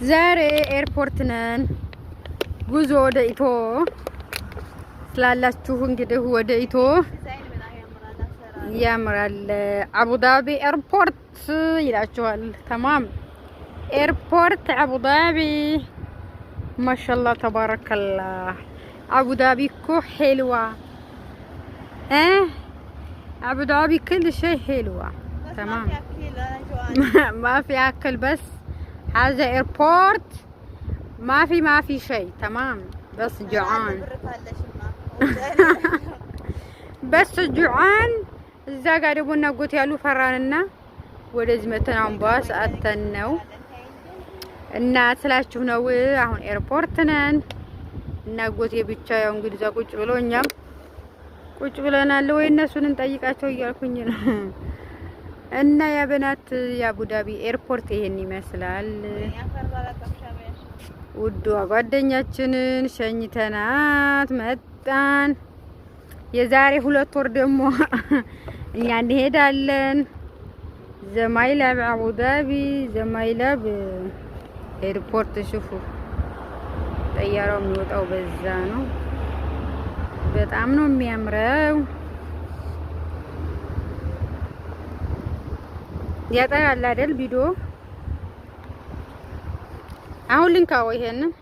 ዛሬ ኤርፖርት ነን። ጉዞ ወደ ኢትዮ ስላላችሁ እንግዲህ ወደ ኢትዮ ያምራል። አቡዳቢ ኤርፖርት ይላችኋል። تمام ኤርፖርት አቡዳቢ ማሻላ ተባረከላ። አቡዳቢ እኮ حلوة እ አቡዳቢ كل شيء حلوة تمام ما في اكل بس هذا airport ما في شيء تمام بس جوعان بس جوعان። እዛ ጋር ደግሞ እና አጎቴ ያሉ ፈራንና ወደዚህ መተን አሁን ባስ አተን ነው እና ስላችሁ ነው። አሁን ኤርፖርት ነን እና አጎቴ ብቻ ያው እንግዲህ እዛ ቁጭ ብሎ እኛም ቁጭ ብለናል። ወይ እነሱን እንጠይቃቸው እያልኩኝ ነው። እና يا بنات የአቡዳቢ ኤርፖርት ይሄን ይመስላል። ውዷ ጓደኛችንን ሸኝተናት መጣን። የዛሬ 2 ወር ደግሞ እኛ እንሄዳለን። زميلة አቡዳቢ زميلة ኤርፖርት شوفوا ጠያራው የሚወጣው በዛ ነው። በጣም ነው የሚያምረው። ያጠራል አይደል ቪዲዮ? አሁን ልንካው ይሄንን።